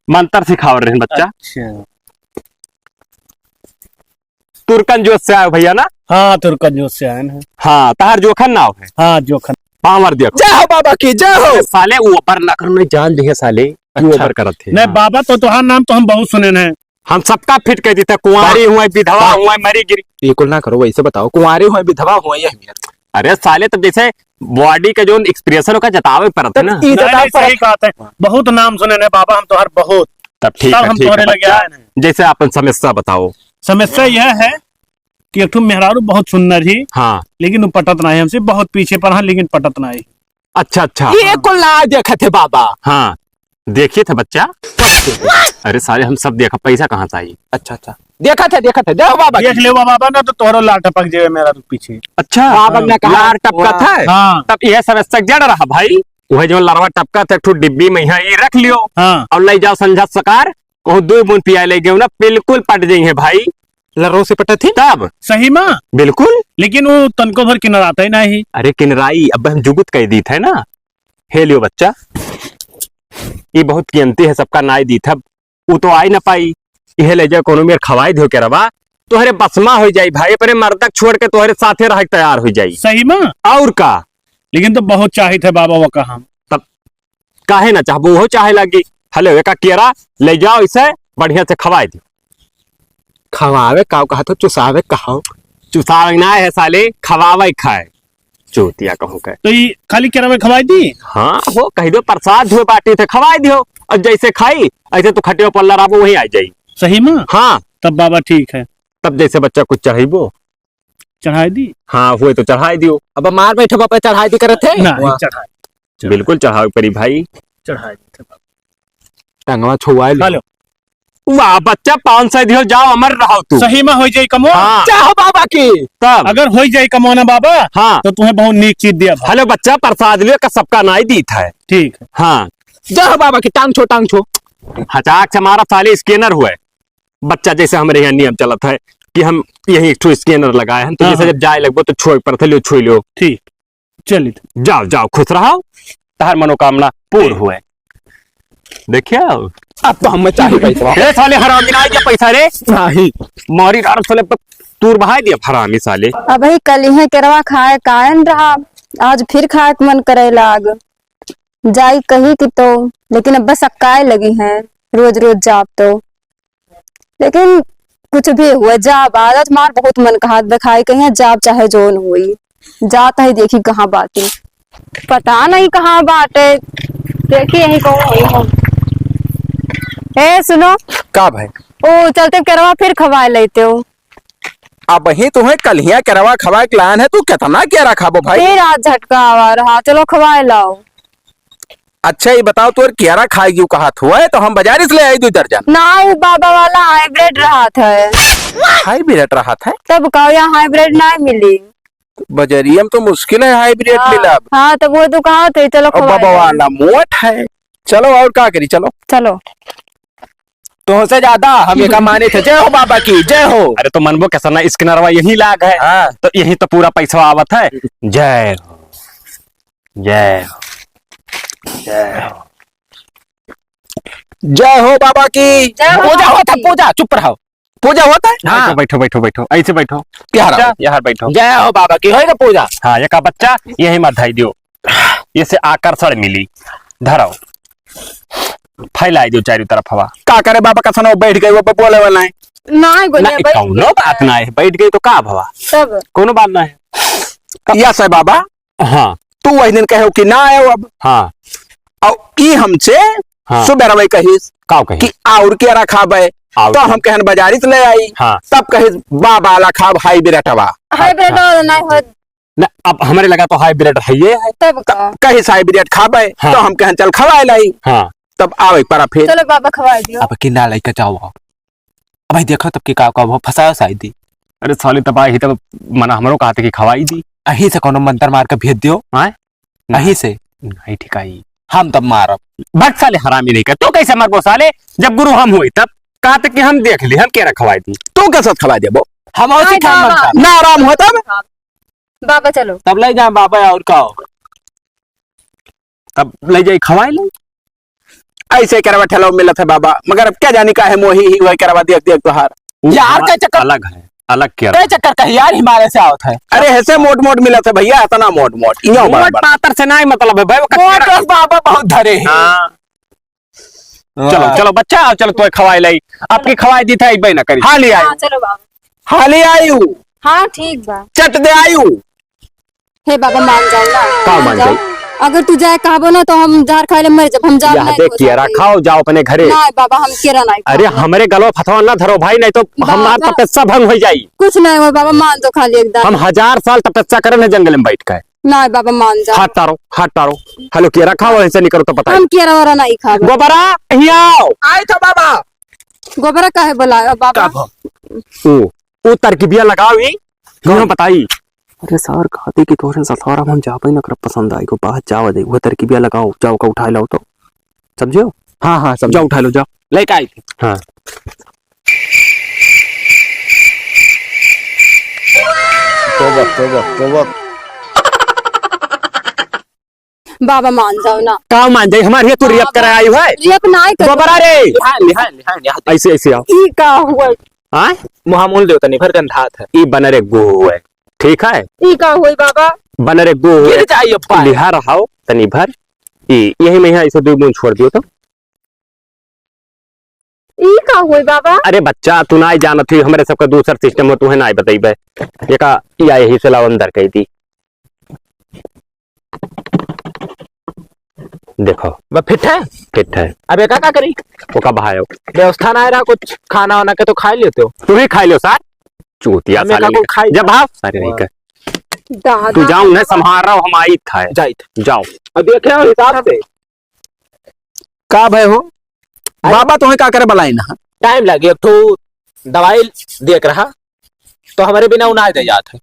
मंत्र सिखावत रहे बच्चा। अच्छा। तुर्कन जोत से आयो भैया ना? हाँ, तुर्कन जोत से आए हैं। हाँ, तहार जोखन नाव है। हाँ, जोखन। पावर दियो। जय हो बाबा की, जय हो। अरे साले, वो ऊपर ना करने जान दिए साले, तू अच्छा। ऊपर करत है। नहीं हाँ। बाबा, तो तोहार नाम तो हम बहुत सुने हैं। हम सबका फिट कह देते, कुंवारी हुए, विधवा हुए, मरी गिरी। ये कुल ना करो, वैसे बताओ, कुंवारी हुए, विधवा हुए, ये अहमियत। अरे साले, तब जैसे बॉडी का जो एक्सप्रेशन का जतावे पड़त है ना। ई नहीं, जतावे नहीं, सही पड़त। बात है। बहुत नाम सुने ने बाबा हम तोहर बहुत। तब ठीक तब है, हम ठीक तोहरे है लगे बच्चा। आए हैं। जैसे अपन समस्या बताओ। समस्या यह है कि एक ठो मेहरारू बहुत सुंदर ही, हाँ। लेकिन वो पटत नहीं हमसे, बहुत पीछे पर हाँ, लेकिन पटत नहीं। अच्छा, अच्छा। ये कुल ना देखत है बाबा। हाँ, देखिए था बच्चा। अरे साले, हम सब देखा, पैसा कहाँ से आई? अच्छा, अच्छा, देखत है, देखत है, देखो बाबा देख की। ले बाबा ना, तो तोहरो लार टपक जावे मेहरारू पीछे। अच्छा, बाबा ने कहा, लार टपकत है? हाँ। तब यह समस्या जड़ रहा भाई, वह जो लरवा टपकत है, एक ठो डिब्बी में यहाँ ये रख लियो हाँ। और ले जाओ संझा सकार, कहूँ दुइ बूंद पियाए लइ गयो ना, बिल्कुल पट जइहैं भाई। लर्रो से पटत ही? तब। सही मा? बिल्कुल। लेकिन वो तनको भर किनरात ही नाही। अरे किनराई, अब हम जुगुत कइ दीत है ना। हे लियो बच्चा, ई बहुत कीमती है, सबका नाई दीत है, ऊ तो आइ न पाई, इहे लइ जा कोनो मेर खवाइ दियो केरवा, तोहरे बस मा होइ जाई भाई, अपने मर्दक छोड़ के तोहरे साथे रहक तैयार होइ जाई। सही मा? और का? लेकिन तो बहुत चाहित है बाबा वो कहा। तब काहे ना चाहबो, उहो चाहे लागी। हलो, एका केरा लइ जाओ, इसे बढ़िया से खवाइ दियो। खवावे का कहत हो, चुसावे का हो? चुसावे ना है साले, खवावे खाए। चूतिया कहूँ के। तो ई खाली केरवा खवाइ दी? हाँ, हो, कहि दियो, प्रसाद हुए बाटी थे, खवाइ दियो। और जैसे खाई, ऐसे तू खटियो पल्ला राबो, वहीं आ जाई। सही मा? हाँ। तब बाबा ठीक है। तब जैसे बच्चा कुछ चढ़ाइबो। चढ़ाइ दी? हाँ, हुए तो चढ़ाइ दियो। अब मार बैठे बापा, चढ़ाइ दी करत है? ना, वाह। चढ़ाइ। बिल्कुल चढ़ावे परी भाई। चढ़ाइ दी थे बाबा। टंगवा छुआए लो। हेलो। वाह बच्चा, पाँच सौ दियो, जाओ, अमर रहो तू। सही मा होइ जाई कमो? हाँ। चाहो बाबा की। तब? अगर होइ जाई कमो ना बाबा, हाँ। तो तुम्हें बहुत नीक चीज दिया भाई। हेलो बच्चा, प्रसाद लियो, का सबका नाई दीत है। ठीक है। हाँ। जय हो बाबा की, टांग छो, टांग छो। हचाक से मारा साले, scanner हुए। बच्चा जैसे हमरे यहाँ नियम चलत है कि हम यही एक ठो scanner लगाए हैं, तो हाँ, जैसे हाँ। जब जाए लगबो तो छुए पड़त है, लियो छुए लियो। ठीक। चलित। जाओ, जाओ, खुश रहो, तहार मनोकामना पूर्ण हुए। देखियो। अब तो हमें चाहिए पैसा। ए साले हरामी, ना आइए पैसा रे। नहीं। मारी रार साले प-, तूर बहाई दिया हरामी साले। अबही कलिहे केरवा खाए कायन रहा, आज फिर खाए के मन करे लाग। जाई कही कि तो, लेकिन अब बस अक्काए लगी हैं, रोज रोज जाब तो। लेकिन कुछ भी हुआ, जाब आज, आज मार बहुत मन कहा देखाई कहीं जाब, चाहे जोन हुई। जात है देखी कहाँ बाटी, पता नहीं कहाँ बाटे, देखी यहीं कहूँ हुई हम। ए सुनो। का भाई? ओ चलते केरवा फिर खवाए लेते हो। अबही तुम्हें कलिया केरवा खवाए के लान है, तू कितना केरा खाबो भाई? फिर आज झटका आवा रहा, चलो खवाए लाओ। अच्छा, ये बताओ, तोर केरा खाए क्यों कहत हुआ है, तो हम बाजारी से ले आई दो दर्जन। ना, वो बाबा वाला hybrid रहत है। Hybrid रहत है? तब का, यहाँ hybrid ना मिली। बजरिया में तो मुश्किल है hybrid हाँ, मिलब। हाँ, तो वो तो कहा थे, चलो और खवाए बाबा लो। वाला मोट है। चलो, और का करी, चलो। चलो। तोहसे ज्यादा हम एका माने थे। जय हो बाबा की, जय हो। अरे तो मनबो कैसा ना, scannerवा यही लाग है। हाँ। तो यही तो पूरा पैसा आवत है। जय हो, जय हो, जय हो। जय हो बाबा की। जय हो पूजा बाबा होता, की। पूजा, चुप रहो। पूजा होता है? हाँ। बैठो, बैठो, बैठो, बैठो, ऐसे बैठो। क्या रहा? बच्चा, यहाँ बैठो। जय हो बाबा की, होएगा पूजा? हाँ, ये का बच्चा, यही मत धाई दियो, इसे आकर्षण मिली। धराओ, फैलाई दियो चारों तरफ हवा। का करे बाबा, कसनो बैठ गए, वो पे बोले वाला है। ना, बोलिए, ना, बैठ कौनो गए। बात ना है, बैठ गई तो का भवा? तब? कोनो बात ना है। यस है बाबा। हाँ। तू वही दिन कहे कि ना आयो अब। हाँ। और ई हमसे हाँ। सुबेरवे कहिस का कही? कि और केरा खाबे। और तो केरा। हम कहन बाजारी से ले आई। हाँ। तब कहिस बाबा ला खाब hybridवा। Hybrid वाला नहीं हो। ना, अब हमरे लगा तो hybrid है ये है। तब का? कहिस hybrid खाबे, हाँ। तो हम कहन चल खवाए लाई। हाँ। तब आवे परा फिर। चलो बाबा खवाए दियो। अब कि ना लइका जाओ। अब भाई देखो तब कि का, का वो फंसायो शायद ही। अरे साले तब आई तब मना हमरो कहते कि खवाई दी। अही से कोनो मंत्र मार के भेज दियो। हाँ? अही से। नहीं ठीक आई। हम तब मारब। बट साले हरामी नहीं कर। तू कैसे मरबो साले? जब गुरु हम हुई तब कहते कि हम देख ली, हम केरा खवाई दी। तू कैसे खवाई देबो? हम और हाँ, सिखाए बाबा। मंत्र। ना आराम हो तब? बाबा चलो। तब ले जा बाबा और का हो? तब ले जाई खवाए ले। ऐसे केरवा ठेलवा मिलत है बाबा, मगर अब क्या जानी काहे मोही ही वही केरवा देख देख तोहार। वो यार, बात कई चक्कर, अलग है, अलग केरा। कई चक्कर कही यार, हिमालय से आवत है। अरे, ऐसे मोट मोट मिलत है भैया, इतना मोट मोट, इयो मोट बड़ा बड़ा। पातर से नहीं मतलब है भाई, वो मोट कचरा। और बाबा बहुत धरे हैं। हाँ। चलो, वाह। चलो बच्चा, आओ, चलो तोय खवाए लाई। आपकी खवाए दी था, एक बार ना करी। हाँ, ले आयो। हाँ, चलो बाबा। हाँ, ले आयो। हाँ, ठीक बा। चट दे आयो। हे बाबा, मान जाओ ना, का मान मान जाओ। जाओ? अगर तू जाए कहबो ना, तो हम जहर खाए ले मर जब, हम जाब यहाँ नहीं देख, केरा खाओ, जाओ अपने घरे। नहीं बाबा, हम केरा नहीं अरे, खाबो। हमरे गलवा फतवा ना धरो भाई, नहीं तो बाबा। हमार तपस्या भंग हो जाई। कुछ नहीं हो बाबा, मान जाओ खाली एकदम। हम हजार साल तपस्या करे ना जंगल में बैठ के। नहीं बाबा, मान जाओ। हट तारो, हट तारो। हेलो, केरा खाओ, ऐसे निकलो तो पता हम है। केरा वेरा नहीं खाबो। गोबरा, यहाँ आओ। आए तो बाबा। गोबरा काहे बुलायो बाबा? का भा? ओ, ओ तरकीबिया लगाओ ही। कौन? बताई। अरे सर, कहते कि तोहरे ससुरा में हम जाबे न करब, पसंद आई को बात, जावा दे, वो तरकीबिया लगाओ, जाओ का उठाए लाओ तो। समझो? हाँ, हाँ, समझो। जाओ उठाए लो, जाओ। लइका आई थी। हाँ। तोबा, तोबा, तोबा। बाबा मान जाओ ना। का मान जाई? हमार हिया तू rape बाबा, करे आई है? Rape नाई करो। गोबरा रे। लिहा, लिहा, लिहा, लिहा। ऐसे, ऐसे आओ। ई का हुआ? हाँ? मुहा मोल देव तनी भर गंधात है। ई बनर एक गो हुआ है। ठीक है? ई का हुई बाबा? बनर एक गो हुआ है। गिर जाई अब पाए। लिहा रहाओ तनी भर। ई, यही में यहाँ ऐसे दो बूंद छोड़ दियो तो। ई का होई बाबा? अरे बच्चा, तू नाई जानत ही, हमरे सबका दूसर system हो, तुहे नाई बतइबे। एका या यही से लाओ अंदर कह दी। देखो। बा fit है? Fit है। अब एका का करी? ओका बहायो। व्यवस्था ना रहा कुछ खाना वाना के तो खा लेते हो। तू ही खा लियो सार। चूतिया हमें साले का कुछ का। खाई जब भाव सारे नहीं वाह। कर। दादा। तू जाओ, उन्हें संभाल रहा हो, हम आई था। जाइत। जाओ। अब देखे हो हिसाब से। का भय हो? अरे बाबा, तुम्हें का करे बलाई ना? Time लगे, अब तो दवाई देख रहा, तो हमारे बिना उनाय दे जात है।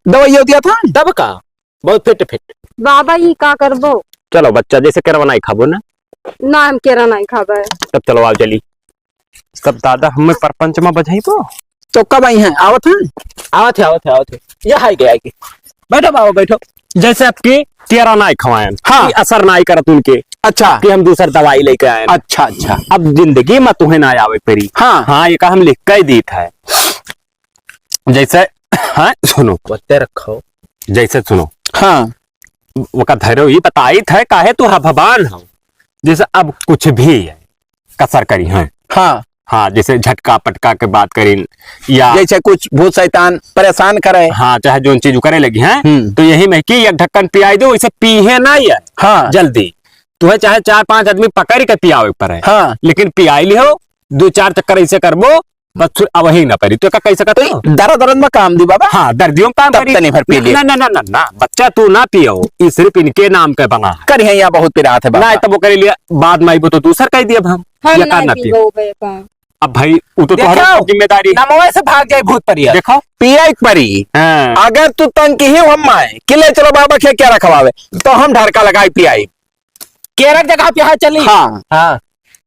दवाई ये दिया था? तब का? बहुत fit, fit। बाबा, ये का करबो? चलो बच्चा, जैसे केरवा नाई खाबो ना? ना, हम केरा नाई खाबे। तब चलो, आओ चली। तब दादा, हमें परपंच में बजाई तो? तो कब आई हैं? आवत हैं? आवत है, आवत है, आवत है। ये हाय गया कि बैठो बाबा, बैठो। जैसे आपकी केरा नाई खवाएन, हाँ। कि असर नाई करत उनके। अच्छा। कि हम दूसर दवाई लेके आए। अच्छा, अच्छा। अब जिंदगी में तुहे ना आवे परी। हाँ। हाँ, ये का हम लिख के दीत है। जैसे, हाँ, सुनो। पत्ते रखो। जैसे सुनो। हाँ। ओका धैर्य ही बताइत है, काहे तू हभबान हो। जैसे अब कुछ भी है, कसर करी है। हाँ। हाँ, जैसे झटका पटका के बात करीन, या जैसे कुछ भूत शैतान परेशान करे। हाँ, चाहे जौन चीज करे लगी हैं, हम्म। तो यही में कि एक ढक्कन पियाई दो, वैसे पीहे ना ये। हाँ। जल्दी। तुहे चाहे चार पांच आदमी पकड़ के पियावे पड़े। हाँ। लेकिन पियाई लिहो, दो चार चक्कर ऐसे करबो, बस फिर अब वही ना परी। तो का कह सकत तो हो? दर्द दर्द में काम दी बाबा। हाँ, दर्दियों में काम तब करी। तनी भर पी ना, लिए। ना, ना, ना, ना, ना, बच्चा तू ना पियो, ये सिर्फ इनके नाम के बना है। करिहे यहाँ बहुत पिरात है बाबा। ना, तब वो करे लिया, बाद में आइबो तो दूसर कह दिया हम। हम या का ना ना पियो। पीबो बे का। अब भाई, वो तो देखो, तुम्हारी जिम्मेदारी है। नमवे से भाग जाए भूत परिया। देखो। पिया एक परी। हाँ। अगर तू तंग की ही हम आए, कि ले चलो बाबा के क्या रखवावे, तो हम ढरका लगाई पियाई। केरक जगह पे हाँ चली। हाँ। हाँ।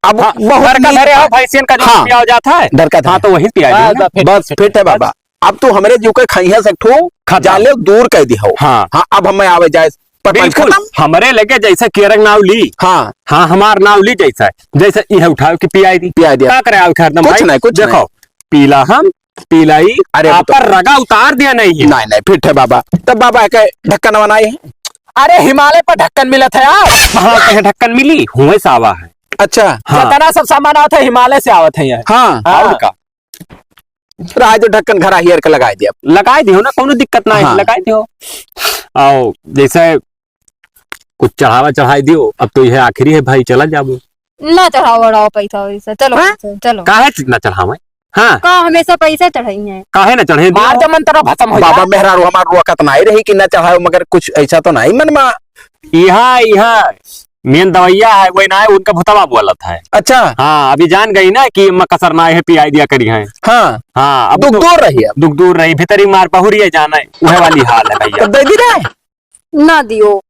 अब हाँ, बहुत घर का नीक धरे हो, बात। भैंसियन का जो हाँ। पियाव जात है। घर का हाँ, धरे। तो वही पिया बस, दियो ना। बस, फिट, बस, फिट है बाबा। बस। अब तू हमरे जीव के खइया से ठू खत्म। जाले दूर कह दी हो। हाँ। हाँ, अब हमें आवे जाए पर बिल्कुल, खत्म। हमरे लगे जैसे केरक नाव ली। हाँ। हाँ, हमार नाव ली जैसा, जैसे इहे उठाओ कि पियाई दी। पियाई दिया। का करे आवे हरदम कुछ भाई? नहीं, कुछ देखो, नहीं। पीला हम, पीला ही, अरे, वो तो आपन रगा उतार दिया नहीं है। नहीं, नहीं, फिट है बाबा। तब बाबा के ढक्कन बनाए हैं। अरे, हिमालय पर ढक्कन मिलत है यार। हाँ, कहे ढक्कन मिली, हुए सावा है। अच्छा। हाँ। जितना सब सामान आवत है, हिमालय से आवत है यार। हाँ। हाँ। और का? रहा जो ढक्कन घरा हियर के लगाए दिया। लगाए दियो ना, कोनो दिक्कत ना है, हाँ। लगाए दियो। आओ, जैसे कुछ चढ़ावा चढ़ाई दियो, अब तो यह आखिरी है भाई, चला जाबो। ना चढ़ाओ, बढ़ाओ पैसा वैसा, चलो, हाँ? चलो। काहे ना चढ़ावे? हाँ। का हमेशा पैसा चढ़ाई है? काहे ना चढ़े दियो? मार दे मंत्र भस्म हो बाबा जा। मेहरारू हमार रोकत नहीं रही कि ना चढ़ाओ, मगर कुछ ऐसा तो नहीं मन में। यहाँ, यहाँ main दवैया है, वही ना है, उनका भुतवा बोलत है। अच्छा। हाँ, अभी जान गई ना कि अम्मा कसर ना है, पियाई दिया करी है। हाँ। हाँ, अब दुख तो दूर रही है। दुख दूर रही, भीतरी मार पहुरी है जाना है, वह वाली हाल है भैया। तो दे दी रे। ना दियो।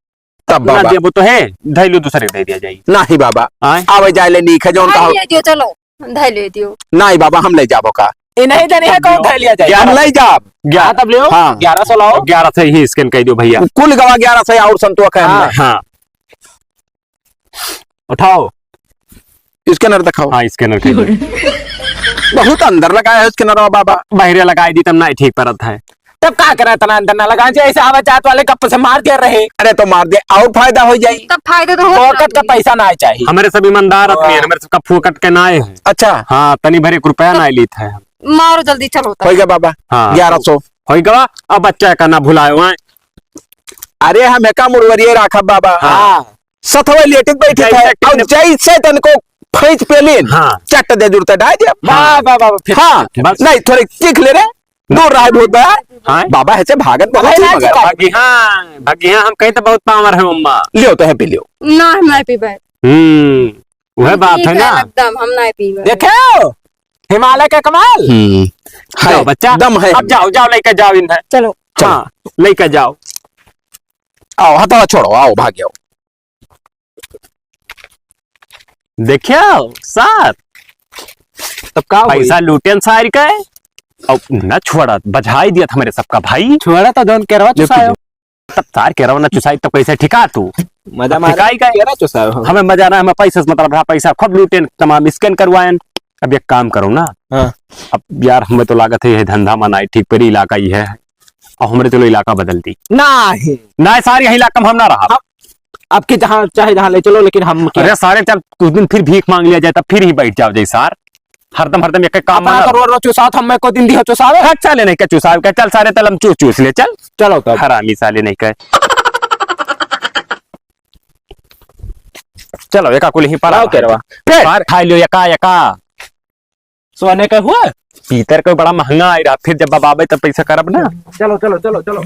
तब ना बाबा। देबो तो है, धैलू दूसरे के दे दिया जाई। नहीं बाबा। आय? आवे जाए ले नीक है, जौन धैल कहो। ले दियो, चलो, धैल ले दियो। नहीं बाबा, हम ले जाबो का? ये नहीं देने है, कौन धैल लिया जाए? हम ले जाब। ग्यारह। हाँ, तब लियो। हाँ। ग्यारह सौ लाओ। ग्यारह सौ ही scan कर दियो भैया। कुल गवा ग्यारह सौ और संतोष है हाँ। हमने। हाँ। उठाओ। Scanner दिखाओ। हाँ, scanner कर दो। बहुत अंदर लगाया है scanner बाबा। बाहरे लगाई दी तब ना ठीक परत है। तब का करे इतना अंदर ना लगाए, जैसे आवाज जात वाले गप्प से मार दे रहे। अरे तो मार दे, और फायदा हो जाई। तब फायदा तो हो पॉकेट का पैसा ना चाहिए। हमारे सब ईमानदार आदमी है, वाह। हमारे सबका फोकट के ना है। अच्छा। हाँ, तनी भर एक रुपया ना लीत है। मारो जल्दी, चलो। हो गया बाबा, हाँ। ग्यारह सौ। हो गया, अब बच्चा का ना भुलाए हुआ है। अरे हम एका मुड़वरिए राखब बाबा। हाँ। सथवे लेटित बैठित जैसे है, और कितने जैसे तनको फैंच पेलिन, हाँ। चट दे जुड़ते डाल दिया। वाह, हाँ। वाह, वाह, फिर, हाँ। फिर, बस। नहीं, थोड़े चीख ले रे, दूर रहे बहुत बड़ा। हाँ। बाबा ऐसे भागत बहुत अरे ही ना मगर। जी, भागी हाँ, भागी हाँ, हम कहीं तो बहुत पावर है अम्मा। लियो तो है पी लियो। ना, हम नहीं पीबे। हम्म, वह हम बात ठीक है है ना। एकदम, हम नहीं पीबे। देखो, हिमालय का कमाल। हम्म। जाओ है, बच्चा, दम है अब हमें। जाओ, जाओ लेके जाओ इन्हें। चलो। हाँ, लेके जाओ। आओ, हथवा छोड़ो, आओ, भाग जाओ। देखियो, सर, तब का होई? पैसा लूटेन सार के, और न छोड़ा, बजाई दिया था हमरे सबका भाई। छोड़ा तो जौन केरवा चुसायो। तब सार केरवा न चुसाई, तब कैसे ठिका तू? मजा अब मारे, ठिकाई का? केरवा चुसायो। हमें मजा ना, हमें पैसा से मतलब रहा, पैसा खूब लूटेन, तमाम scan करवाएन। अब एक काम करो ना। हाँ। अब यार, हमें तो लागत है, ये धंधा मनाई ठीक पर इलाका ही है, और हमरे चलो इलाका बदल दी। नहीं। नहीं, सार यही इलाका में हम ना रहा। हम अब के जहाँ चाहे जहाँ ले चलो, लेकिन हम क्या? अरे सारे, चल कुछ दिन फिर भीख मांग लिया जाए, तब फिर ही बैठ जाओ जाए सार। हरदम, हरदम एक काम अपना मांगा। तो रोज रोज चुसाओ, हम मैं को दिन दियो चुसावे। हाँ, चले नहीं के चुसावे के, चल सारे, तल हम चूस चूस ले, चल। चलो तब। हरामी साले नहीं के। चलो, एका कुल ही पर आओ केरवा। पेट। सार खाई लियो, एका, एका। सोने के हुआ? पीतर के बड़ा महंगा आई रहा, फिर जब बाबा आवे तब पैसा करब ना। चलो, चलो, चलो, चलो।